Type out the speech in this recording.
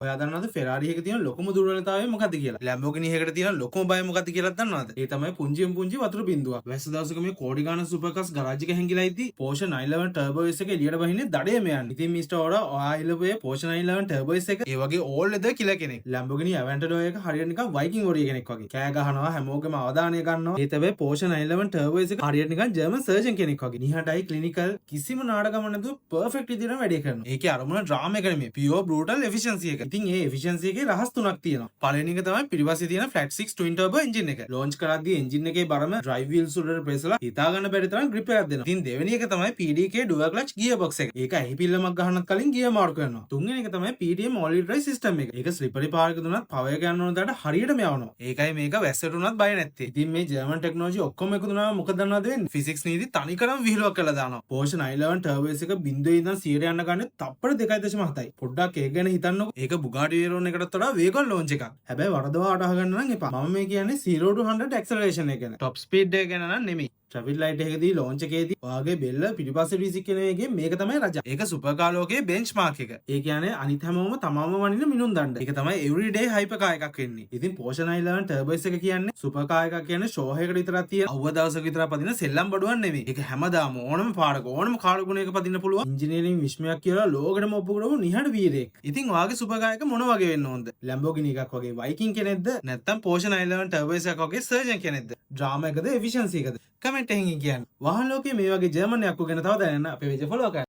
ඔයා දන්නවද ෆෙරාරි එකක තියෙන ලොකුම දුර්වලතාවය මොකද්ද කියලා? ලැම්බෝගිනි එකකට තියෙන ලොකුම බය මොකද්ද කියලාත් දන්නවද? ඒ තමයි පුංචිම පුංචි වතුර බින්දුවක්. වැස්ස දවසක මේ කෝටි ගාන සුපර් කාර්ස් ගරාජ් එක හැංගිලා ඉද්දි Porsche 911 Turbo S එක එළියට බහින්නේ දඩේම යන්න. ඉතින් මිස්ටර් ඕරා, ඔයා එළපු ඒ Porsche 911 Turbo S එක ඒ වගේ ඕල් වෙදර් කිලර් කෙනෙක්. Lamborghini Aventador එක හරියට නිකන් වයිකින් වොරියර් කෙනෙක් වගේ. කෑ ගහනවා, හැමෝගෙම අවධානය ගන්නවා. ඒත් හැබැයි Porsche 911 Turbo S එක හරියට නිකන් ජර්මන් සර්ජන් කෙනෙක් වගේ. නිහඬයි, ක්ලිනිකල්, කිසිම නාටකමක් නැතුව පර්ෆෙක්ට් විදිහටම වැඩේ කරනවා. ඒකේ අරමුණ ඩ්‍රාමා එක නෙමෙයි, පියෝර් බ්‍රූටල් එෆිෂියන්සි එක. ඉතින් ඒ එෆිෂියන්සි එකේ රහස් තුනක් තියෙනවා. පළවෙනි එක තමයි පිටිපස්සේ තියෙන ෆ්ලැට් 6 ට්වින් ටර්බෝ එන්ජින් එක. ලොන්ච් කරද්දී එන්ජින් එකේ බරම ඩ්‍රයිව් වීල්ස් උඩට ප්‍රෙස් වෙලා හිතා ගන්න බැරි තරම් ග්‍රිප් එකක් දෙනවා. ඉතින් දෙවෙනි එක තමයි PDK dual clutch gear box එක. ඒක ඇහි පිල්ලමක් ගහන්නත් කලින් ගියර් මාරු කරනවා. තුන්වෙනි එක තමයි PTM all wheel drive system එක. ඒක ස්ලිපරි පාරක දුනත් පවර් එක යන්න ඕන තැනට හරියටම යවනවා. ඒකයි මේක වැස්සට උනත් බය නැත්තේ. ඉතින් මේ ජර්මන් ටෙක්නොලොජි ඔක්කොම එකතු වුණාම මොකද දන්නවද වෙන්නේ? ෆිසික්ස් නීති තනිකරම විහිළුවක් කරලා දානවා. Porsche 911 Turbo S එක බිංදුවේ ඉඳන් 100ට යන්න ගන්නේ තප්පර 2.7යි. පොඩ්ඩක් ඒක ගැන හිතන්නකෝ. ඒක Bugatti Veyron එකටත් වඩා වේගවත් ලොන්ච් එකක්. හැබැයි වරදවා වටහා ගන්න නම් එපා. මම මේ කියන්නේ 0 to 100 acceleration එක ගැන. ටොප් ස්පීඩ් එක ගැන නම් නෙමෙයි. ට්‍රැෆික් ලයිට් එකකදී, ලොන්ච් එකේදී ඔයාගේ බෙල්ල පිටිපස්සට විසික්කෙන එකේ මේක තමයි රජා. ඒක සුපර් කාර් ලෝකයේ බෙන්ච්මාර්ක් එක. ඒ කියන්නේ අනිත් හැමෝම තමන්ව වනින මිනුම් දණ්ඩ. ඒක තමයි එවරිඩේ හයිපර් කාර් එකක් වෙන්නේ. ඉතින් Porsche 911 Turbo S එක කියන්නේ සුපර් කාර් එකක් කියන්නේ ෂෝ එකකට විතරක් තියෙන, අවුව දවසක විතරක් පදින සෙල්ලම් බඩුවක් නෙමෙයි. ඒක හැමදාම ඕනම පාරක ඕනම කාලගුණයක පදින්න පුළුවන් ඉංජිනේරින් විස්මයක් කියලා ලෝකෙටම ඔප්පු කරපු නිහඬ වීරයෙක්. ඉතින් ඔයාගේ සුපර් කාර් එක මොන වගේ වෙන්න ඕනද? Lamborghini එකක් වගේ වයිකින් කෙනෙක්ද, නැත්නම් Porsche 911 Turbo S එකක් වගේ සර්ජන් කෙනෙක්ද? ඩ්‍රාමා එකද, එෆිෂියන්සි එකද? කමෙන්ට් එකකින් කියන්න. වාහන ලෝකයේ මේ වගේ ජර්මන් යක්කු ගැන තව දැනගන්න අපේ පේජ් ෆලෝ කරන්න.